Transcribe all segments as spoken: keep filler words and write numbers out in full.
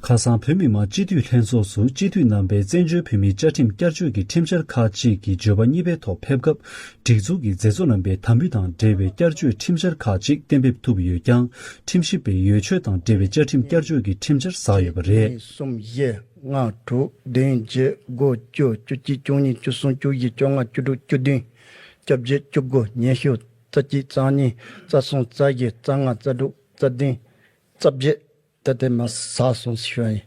ཁ་སང་བོད་མི་མང་སྤྱི་འཐུས་ལྷན་ཚོགས་སུ་སྤྱི་འཐུས་རྣམ་པས་བཙན་བྱོལ་བོད་མིའི་བཅའ་ཁྲིམས་བསྐྱར་བཅོས་ཀྱི་ཁྲིམས་འཆར་ཁག་ཅིག་གི་བརྗོད་པ་གཉིས་པའི་ཐོག་ཕེབས་སྐབས། སྒྲིག་འཛུགས་ཀྱི་མཛད་གཙོ་རྣམ་པས་དམ་འབུལ་དང་འབྲེལ་བའི་བསྐྱར་བཅོས་ཁྲིམས་འཆར་ཁག་ཅིག་གཏན་འབེབས་ཐུབ་ཡོད་ཀྱང་། ཁྲིམས་ཞིབ་པས་འོས་ཆོས་དང་འབྲེལ་བའི་བཅའ་ཁྲིམས་བསྐྱར་བཅོས་ཀྱི་ཁྲིམས་འཆར་བསགས་ཡོད་པ་རེད། གཉིས་གསུམ་བཞི་ལྔ་དྲུག་བདུན་བརྒྱད་དགུ་བཅུ་བཅུ་གཅིག་བཅུ་གཉིས་བཅུ་གསུམ་བཅུ་བཞི་བཅོ་ལྔ་བཅུ་དྲུག་བཅུ་བདུན་བཅོ་བརྒྱད་བཅུ་དགུ་ཉི་ཤུ་རྩ་གཅིག་རྩ་གཉིས་རྩ་གསུམ་རྩ་བཞི་རྩ་ལྔ་རྩ་དྲུག་རྩ་བདུན་རྩ་བརྒྱད། ད་དེ་མ་ཟ་སོང་ཞུ་ཡ་ཡིན།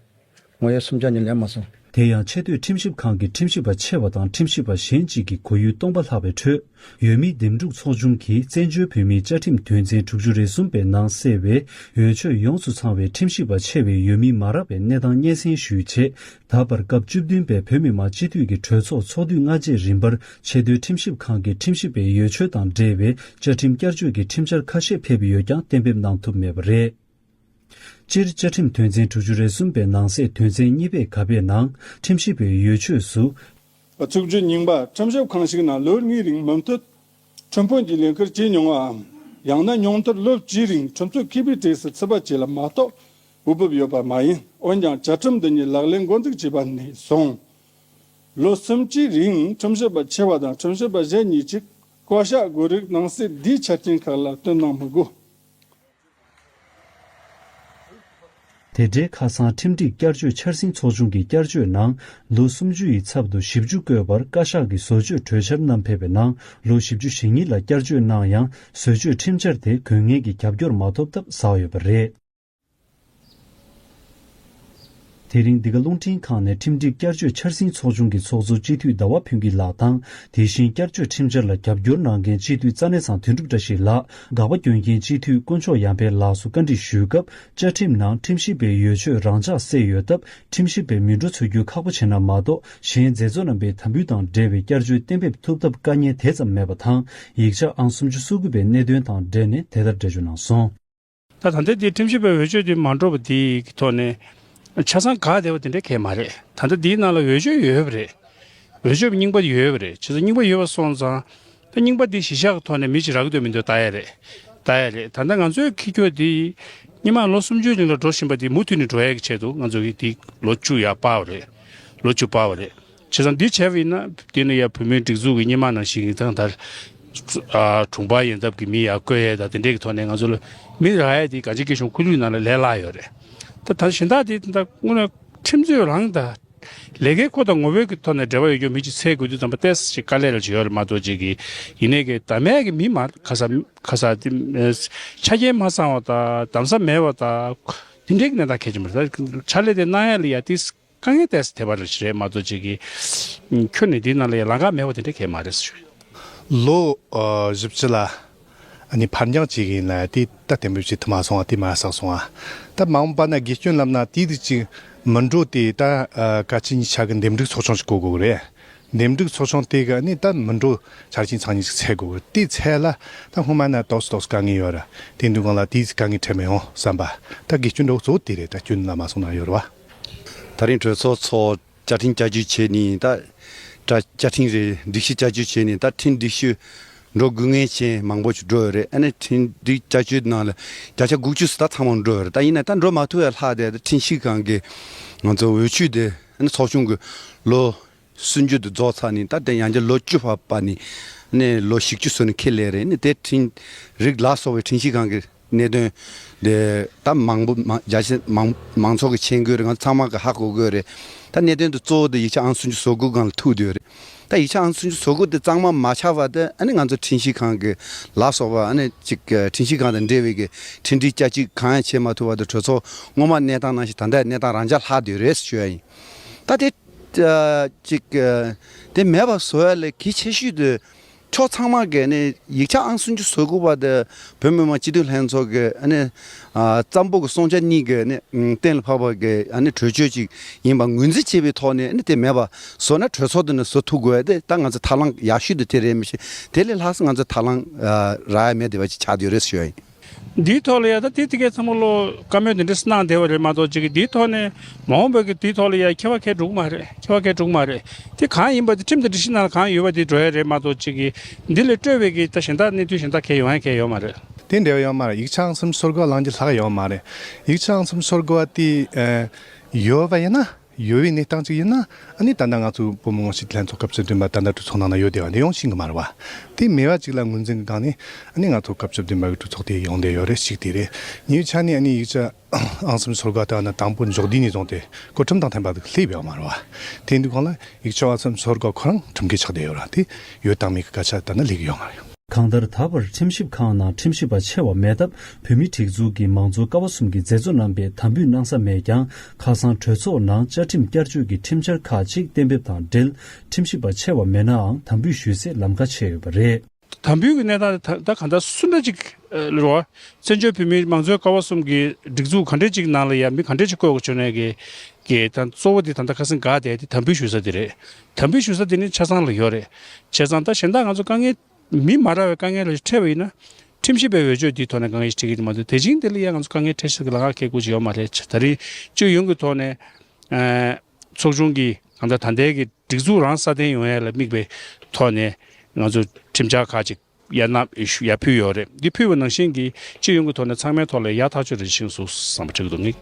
ངོ་ཡ་སུམ་ཆ་ཉིན་ལས་མ་སོང་། དེ་ཡང་ཆེས་མཐོའི་ཁྲིམས་ཞིབ་ཁང་གི་ཁྲིམས་ཞིབ་པ་ཆེ་བ་དང་ཁྲིམས་ཞིབ་པ་གཞན་གཅིག་གི་གོ་ཡུལ་སྟོང་པ་ལྷག་པའི་ཁྲོད། འོས་མིའི་འདེམས་སྒྲུག་ཚོགས་ཆུང་གིས་བཙན་བྱོལ་བོད་མིའི་བཅའ་ཁྲིམས་དོན་ཚན་དྲུག་ཅུ་རེ་གསུམ་པའི་ནང་གསལ་བའི་འོས་ཆོས་ཡོངས་སུ་ཚང་བའི་ཁྲིམས་ཞིབ་པ་ཆེ་བའི་འོས་མི་མ་རག་པའི་གནས་སྟངས་སྙན་སེང་ཞུས་རྗེས། ད་བར་སྐབས་བཅུ་བདུན་པའི་བོད་མི་མང་སྤྱི་འཐུས་ཀྱི་གྲོས་ཚོགས་ཚོགས་དུས་སྔ་རྗེས་རིམ་པར་ཆེས་མཐོའི་ཁྲིམས་ཞིབ་ཁང་གི་ཁྲིམས་ཞིབ་པའི་འོས་ཆོས་དང་འབྲེལ་བའི་བཅའ་ཁྲིམས་བསྐྱར་བཅོས་ཀྱི་ཁྲིམས་འཆར་ཁ་ཤས་ཕེབས་ཡོད་ཀྱང་གཏན་འབེབས་གནང་ཐུབ་མེད་པ་རེད། སྤྱིར་བཅའ་ཁྲིམས་དོན་ཚན་དྲུག་ཅུ་རེ་གསུམ་པའི་ནང་གསེས་དོན་ཚན་གཉིས་པའི་ག་པའི་ནང་ཁྲིམས་ཞིབ་པའི་འོས་ཆོས་སུ། ཚིག་བརྗོད་རྙིང་པ། ཁྲིམས་ཞིབ་ཁང་ཞིག་ནང་ལོ་གཉིས་རིང་མུ་མཐུད་ཁྲིམས་དཔོན་གྱི་ལས་ཀར་བྱས་མྱོང་བའམ། ཡང་ན་ཉུང་མཐར་ལོ་བཅུའི་རིང་ཁྲིམས་རྩོད་མཁས་པའི་གྲས་སུ་ཚུད་པ་བཅས་ལ་མ་གཏོགས་འོས་བབ་ཡོད་པ་མ་ཡིན། འོན་ཀྱང་བཅའ་ཁྲིམས་འདི་ཉིད་ལག་ལེན་འགོ་འཛུགས་བྱས་པ་ནས་བཟུང་། ལོ་གསུམ་བཅུའི་རིང་ཁྲིམས་ཞིབ་པ་ཆེ་བ་དང་ཁྲིམས་ཞིབ་པ་གཞན་གཉིས་ཀྱིས་བཀའ་ཤག་དགོས་རིགས་ནང་གསེས་འདིའི་ཆ་རྐྱེན་ཁག་ལ་བསྟུན་གནང་མི་དགོས། དེ་འབྲེལ་ཁ་སང་ཁྲིམས་སྒྲིག་བསྐྱར་བཅོས་འཆར་ཟིན་ཚོགས་ཆུང་གི་བསྐྱར་བཅོས་ནང་ལོ་སུམ་ཅུ་ཡི་ཚབ་ཏུ་བཞི་བཅུ་བཀོད་པར་བཀའ་ཤག་གི་བཟོ་བཅོས་གྲོས་འཆར་བསྣམས་ཕེབས་པའི་ནང་ལོ་བཞི་བཅུ་ཞེ་གཉིས་ལ་བསྐྱར་བཅོས་གནང་ཡང་། བཟོ་བཅོས་ཁྲིམས་འཆར་དེ་དགོས་ངེས་ཀྱི་རྒྱབ་སྐྱོར་མ་ཐོབ་སྟབས་བཟོས་ཡོད་པ་རེད། དེ་རིང་འདི་ག་རླུང་འཕྲིན་ཁང་ནས་ཁྲིམས་སྒྲིག་བསྐྱར་བཅོས་འཆར་ཟིན་ཚོགས་ཆུང་གི་ཚོགས་གཙོ་སྤྱི་འཐུས་ཟླ་བ་ཕུན་སྐྱིད་ལགས་དང་། དེ་བཞིན་བསྐྱར་བཅོས་ཁྲིམས་འཆར་ལ་རྒྱབ་སྐྱོར་གནང་མཁན་སྤྱི་འཐུས་རྩ་གནས་ཚང་དོན་གྲུབ་བཀྲ་ཤིས་ལགས། དགག་པ་སྐྱོན་མཁན་སྤྱི་འཐུས་དཀོན་མཆོག་ཡར་འཕེལ་ལགས་སུ་བཀའ་འདྲི་ཞུས་སྐབས། བཅའ་ཁྲིམས་ནང་ཁྲིམས་ཞིབ་པའི་འོས་ཆོས་རང་འཇགས་གསལ་ཡོད་སྟབས། ཁྲིམས་ཞིབ་པས་མི་འགྲོ་འཚོལ་རྒྱུ་ཁག་པོ་བྱེད་ན་མ་གཏོགས། གཞན་མཛད་གཙོ་རྣམ་པའི་དམ་འབུལ་དང་འབྲེལ་བའི་བསྐྱར་བཅོས་གཏན་འབེབས་ཐུབ་ཐབས་དཀའ་ངལ་དེ་ཙམ་མེད་པ་དང་། ཡིག་ཆ་ཨང་སུམ་ཅུ་སོ་དགུ་པའི་གནད་དོན་དང་འབྲེལ་ནས་དེ་ལྟར་འགྲེལ་བརྗོད་གནང་སོང་། ད་ད་ལྟ་འདི་ཁྲིམས་ཞིབ་པའི་འོས་ཆོས་དེ་མ་འགྲོ་བ་དེ་གི་ཐོག་ནས་ཆ་ཚང་ག་བདེ་བ་དེ་འདྲ་གང་ཡང་མ་རེད། ད་ལྟ་འདིའི་ནང་ལ་འོས་ཆོས་ཡོད་པ་རེད། འོས་ཆོས་རྙིང་པ་ཡོད་པ་རེད། བྱས་ཙང་རྙིང་པ་ཡོད་པ་སོང་ཙང་། ད་རྙིང་པ་འདི་གཞི་བཞག་གི་ཐོག་ནས་མི་ཞིག་རག་གི་འདུག་མི་འདུག་ལྟ་ཡ་རེད། ལྟ་ཡ་རེད། ད་ལྟ་ང་ཚོའི་འཁྱེར་རྒྱུ་འདི་སྔོན་མ་ལོ་སུམ་ཅུའི་རིང་ལ་འགྲོ་བཞིན་པ་འདི་མུ་མཐུད་ནས་འགྲོ་ཡ་གི་ཆེད་དུ་ང་ཚོ་གིས་འདི་ལོ་བཅུ་ཡར་སྤར་བ་རེད། ལོ་བཅུ་སྤར་བ་རེད། བྱས་ཙང་འདི་བྱས་པ་ཡིན་ན་འདི་ནི་ཡ་བོད་མིའི་སྒྲིག་འཛུགས་ཀྱི་སྔོན་མ་ནང་བཞིན་གྱི་ད་ལྟ་ཨ་དྲུང་འཕར་ཡོང་ཐབས་ཀྱི་མི་ཡར་བསྐོ་ཡས་དང་དེ་འདྲས་ཀྱི་ཐོག་ནས་ང་ཚོ་ལ་མི་རག་ཡས་འདི་གངས་ཅན་སྐྱིད་གཤོངས་ཁུལ་ལུགས་ནང་ལ་ལས་སླ་ཡོད་རེད། ད་ད་གཞན་དག་འདི་ད་དངོས་གནས་ཁྲིམས་རྩོད་རང་ད། ལས་ཀའི་ཁོ་དང་ངོ་བོའི་གི་ཐོག་ནས་འབྲེལ་བ་ཡོད་རྒྱུ་མི་གཅིག་འཚོལ་དགོས་དུས་ཙམ་པ་ཏོག་ཙམ་ཞིག་དཀའ་ལས་ལ་ཅིག་ཡོད་རེད་མ་གཏོགས་ཅིག་གི་ཡིན་ནའི་གི་ད་མེད་གི་མི་མ་ག་ས་ག་ས་དེ་ཆ་རྐྱེན་མ་ཚང་བ་དང་གདམ་ས་མེད་པ་དང་དེ་འདྲའི་གི་གནས་སྟངས་གལ་ཆེན་པོ་རེད། ད་ཕྱག་ལས་དེ་གནང་ཡ་ལ་ཡ་ཏིས་དཀའ་ངལ་ཏོག་ཙམ་ཐེབས་པ་ལ་ཅིག་རེད་མ་གཏོགས་ཅིག་གི་ཁྱོན་ནས་འདི་ནང་ལ་ཡ་ལམ་ཁ་མེད་པ་དེ་འདྲ་གང་ཡང་མ་རེད་ཟེར་ཞུ། ལོ་ཨ་བཞི་བཅུ་ལ་ཨ་ནི་ཕར་འགྱངས་བྱེད་ཀྱི་ཡིན་ལ་དེ་ད་གཏན་འབེབས་བྱེད་ཐུབ་མ་སོང་བ་དེ་མ་བསགས་སོང་བ། ད་མ་འོངས་པ་ན་དགེ་སྐྱོན་ལབ་ན་དེ་དུས་ཅིག་མི་འགྲོ་དེ་ད་ཨ་བཀའ་སྤྱི་གཉིས་ཆ་གི་འདེམས་སྒྲུག་ཚོགས་ཆུང་ཞིག་བསྐོ་དགོས་ཀྱི་རེད། འདེམས་སྒྲུག་ཚོགས་ཆུང་དེ་གི་ཨ་ནི་ད་མི་འགྲོ་ཆ་རྐྱེན་ཚང་ནི་ཞིག་འཚོལ་དགོས་ཀྱི་རེད། དེ་འཚོལ་ལ་ད་སྔོན་མ་ན་ཏོག་ཙམ་ཏོག་ཙམ་དཀའ་ངལ་ཡོད་ར། དེ་འདུག་གང་ལ་དེ་ཚོ་དཀའ་ངལ་འཕྲད་མི་ཡོང་བསམ་པ། ད་དགེ་སྐྱོན་འགྲོ་གཙོ་བོ་དེ་རེད། ད་སྐྱོན་ལ་མ་སོང་ན་ཡོད་ར་བ། ད་རིང་གྲོས་ཚོགས་ཚོགས། བཅའ་ཁྲིམས་བསྐྱར་བཅོས་བྱས་ནས་ད། བཅའ་བཅའ་ཁྲིམས་རེད། སྒྲིག་གཞི་བསྐྱར་བཅོས་བྱས་ནས་ད་ཁྲིམས་སྒྲིག་གཞི་འགྲོ་དགོས་ངེས་ཅན་མང་པོ་ཞིག་འགྲོ་ཡོད་རེད། ཨ་ནི་ཁྲིམས་སྒྲིག་བསྐྱར་བཅོས་ནང་ལ་བརྒྱ་ཆ་དགུ་བཅུ་ཙམ་ད་ཚང་མ་འགྲོ་ཡོད་རེད། ད་ཡིན་ན་ད་འགྲོ་མ་ཐུབ་ཡ་ལྷག་བསྡད་ད་ཁྲིམས་ཞིབ་ཁང་གི་ང་ཚོ་འོས་ཆོས་དེ་ཨ་ནི་ཚོགས་ཆུང་གི་ལོ་སུམ་ཅུ་དེ་རྫོགས་ཚར་ནས་ད་དེ་ཡང་བསྐྱར་ལོ་བཅུ་བར་བར་ནས་ཨ་ནི་ལོ་བཞི་བཅུ་སོ་ནས་ཁེ་ལས་རེད། ཨ་ནི་དེ་ཁྲིམས་རིགས་ལ་སོགས་པའི་ཁྲིམས་ཞིབ་ཁང་གི་གནད་དོན་དེ་ད་མང་པོ་མང་རྒྱ་ཆེ་མང་མང་ཚོགས་ཀྱི་མཁྱེན་དགོས་རེད། ང་ཚོ་ཚང་མ་གི་ཧ་གོ་དགོས་རེད། ད་གནད་དོན་དེ་གཙོ་བོ་དེ་ཡིག་ཆ་ཨང་སུམ་ཅུ་སོ་དགུ་སྒང་ལ་ཐུག་བསྡད་ཡོད་རེད། ད་ཡིག་ཆ་ཨང་སུམ་ཅུ་སོ་དགུ་དེ་གཙང་མ་མ་ཆགས་པ་དེ་ཨ་ནི་ང་ཚོ་ཁྲིམས་ཞིབ་ཁང་གི་ལ་སོགས་པ་ཨ་ནི་ཅིག་ཁྲིམས་ཞིབ་ཁང་དང་འབྲེལ་བའི་གི་ཁྲིམས་སྒྲིག་བསྐྱར་བཅོས་གང་ཡང་བྱས་མ་ཐུབ་པ་དེ་གྲོས་ཚོགས་སྔོན་མ་གནས་སྟངས་ནང་བཞིན་ད་ལྟའི་གནས་སྟངས་རང་འཇགས་ལྷག་བསྡད་ཡོད་རེད་ཞུ་ཡ་ཡིན། ད་དེ་ཅིག་དེ་མེད་པ་བཟོ་ཡ་ལས་གལ་ཆེ་ཤོས་དེ། ཕྱོགས་ཚང་མ་གི་ནི་ཡིག་ཆ་ཨང་སུམ་ཅུ་སོ་དགུ་པ་དེ་བོད་མི་མང་སྤྱི་འཐུས་ལྷན་ཚོགས་ཀྱི་ནི་ཨ་གཙང་པོ་གི་གསུང་བྱ་གཉིས་ཀྱི་ནི་གཏན་ལ་ཕབ་པ་གི་ནི་གྲོས་ཆོད་ཅིག་ཡིན་པ་ངོས་འཛིན་བྱས་པའི་ཐོག་ནས་ནི་དེ་མེད་པ་བཟོ་ན་གྲོས་ཚོགས་དེ་ནི་བཟོ་ཐུབ་དགོས་དེ་ད་ང་ཚོ་ཐབས་ལམ་ཡག་ཤོས་དེ་དེ་རེད་མི་ཤེས། དེ་ལས་ལྷག་ཙམ་ང་ཚོ་ཐབས་ལམ་རག་ཡ་མེད་བསྡད་པ་ཅིག་ཆགས་བསྡད་ཡོད་རེད་ཞུ་ཡ་ཡིན། འདིའི་ཐོག་ལ་ཡ་ད་དེ་དེ་གས་ཚང་མ་ལོ་བཀའ་མོལ་དེ་འདྲས་གནང་བསྡད་པ་རེད་མ་གཏོགས་ཅིག་གི་འདིའི་ཐོག་ནས་མ་འོངས་པའི་གི་དེའི་ཐོག་ལ་ཡ་ཁྱད་པར་གས་འགྲོ་གི་མ་རེད། ཁྱད་པར་གས་འགྲོ་གི་མ་རེད། དེ་གང་ཡིན་པ་དེ་ཁྲིམས་དང་སྒྲིག་གཞི་ནང་ལ་གང་ཡོད་པ་དེ་འགྲོ་ཡ་རེད་མ་གཏོགས་ཅིག་གི་འདི་ལས་སྤྲོས་པའི་གི་ད་གཞན་དག་གནས་ཚུལ་གཞན་དག་གས་ཡོང་ཡ་གས་ཡོད་མ་རེད། དེ་འབྲེལ་བ་ཡོད་མ་རེད། ཡིག་ཆ་ཨང་གསུམ་སོ་དགུ་བ་བླང་རྒྱུ་ལྷག་ཡོད་མ་རེད། ཡིག་ཆ་ཨང་གསུམ་སོ་དགུ་བ་དེ་ཨ་ཡོད་པ་ཡིན་ན། ཡོད་པའི་གནས་སྟངས་ཅིག་ཡིན་ན། ཨ་ནི་ད་ལྟ་ང་ཚོ་བོད་མི་ངོ་ཤེས་ལྷན་ཚོགས་སྐབས་བཅུ་བདུན་པ་ད་ལྟ་གྲོས་ཚོགས་ནང་ན་ཡོད་བསྡད་པ་འདི་ཡོང་ཤེས་ཀྱི་མ་རེད་བ། དེ་མེད་པ་ཅིག་ལ་ངོས་འཛིན་གྱི་སྒང་ནས་ཨ་ནི་ང་ཚོ་སྐབས་བཅུ་བདུན་པ་གི་གྲོས་ཚོགས་དེ་ཡོང་བསྡད་ཡོད་རེད། གཅིག་དེ་རེད། གཉིས་ཆ་ནས་ཨ་ནི་ཡིག་ཆ་ཨང་གསུམ་སོ་དགུ་བ་ད་ན་དང་པོ་འཇོག་དུས་ནས་བཟུང་སྟེ་སྐུ་ཁྲིམས་དང་མཐུན་པ་དེ་སླེབས་ཡོད་མ་རེད་བ། དེ་འདུག་གོང་ལ་ཡིག་ཆ་ཨང་གསུམ་སོ་དགུ་བ་ཁོ་རང་ཁྲིམས་འགལ་ཆགས་བསྡད་ཡོད་ར། དེ་ཡོད་དང་མེད་ཀྱི་སྐད་ཆ་ད་ན་སླེབས་ཀྱི་ཡོད་མ་རེད། གང་ལྟར། ད་བར་ཁྲིམས་ཞིབ་ཁང་ནང་ཁྲིམས་ཞིབ་པ་ཆེ་བ་མེད་སྟབས། བོད་མིའི་སྒྲིག་འཛུགས་ཀྱི་མང་གཙོའི་ཀ་བ་གསུམ་གྱིས་མཛད་གཙོ་རྣམ་པས་དམ་འབུལ་གནང་ས་མེད་ཀྱང་། ཁ་སང་གྲོས་ཚོགས་ནང་བཅའ་ཁྲིམས་བསྐྱར་བཅོས་ཀྱི་ཁྲིམས་འཆར་ཁག་ཅིག་གཏན་འབེབས་དང་འབྲེལ། ཁྲིམས་ཞིབ་པ་ཆེ་བ་མེད་ནའང་དམ་འབུལ་ཞུས་སའི་ལམ་ཁ་ཕྱེ་ཡོད་པ་རེད། དམ་འབུལ་གྱི་གནས་སྟངས་དེ་ད་ད་གང་ལྟར་སུ་འདྲ་ཅིག་ཨ་རེད་བ། བཙན་བྱོལ་བོད་མིའི་མང་གཙོའི་ཀ་བ་གསུམ་གྱི་སྒྲིག་འཛུགས་ག་འདྲ་ཅིག་ནང་ལ་ཡ་མི་ག་འདྲ་ཅིག་བསྐོས་དགོས་བྱུང་ནས་ཀྱི་ཀྱི་ད་གཙོ་བོ་དེ་ད་ལྟ་ཁ་སང་དགའ་བསྡད་དེ་དམ་འབུལ་ཞུ་ས་དེ་རེད། དམ་འབུལ་ཞུ་ས་དེ་ནི་ཆ་ཚང་ལ་ཡོད་རེད། བྱས་ཙང་ད་གཞན་དག་ང་ཚོ་དཀའ་ངལ། མི་མ་རག་པའི་དཀའ་ངལ་ལ་འཕྲད་པ་ཡིན་ན། ཁྲིམས་ཞིབ་པའི་འོས་ཆོས་དེའི་ཐོག་ནས་དཀའ་ངལ་ཞིག་འཕྲད་ཀྱི་འདུག་མ་གཏོགས། དེ་བཞིན་དེ་ལ་ཡང་ང་ཚོ་དཀའ་ངལ་འཕྲད་སྲིད་ཀྱི་ལམ་ཁ་ཁེལ་དགོས་ཀྱི་ཡོད་མ་རེད། ད་རེས་སྤྱི་ཡོངས་ཀྱི་ཐོག་ནས་ཨ་ཚོགས་ཆུང་གི་གང་ལྟར་ད་ལྟའི་གི་སྒྲིག་འཛུགས་རང་སྲ་བརྟན་ཡོང་ཡ་ལ་དམིགས་པའི་ཐོག་ནས་ང་ཚོ་ཁྲིམས་འཆར་ཁག་ཅིག་ཡར་བསྣམས་ཡར་ཕུལ་ཡོད་རེད། འདི་ཕུལ་བ་ནང་བཞིན་གྱི་སྤྱི་ཡོངས་ཀྱི་ཐོག་ནས་ཚང་མའི་ཐོག་ལ་ཡག་ཐག་ཆོད་རེ་ཤིང་སུ་བསམ་པ་འཁྲི་གི་འདུག་ངེས།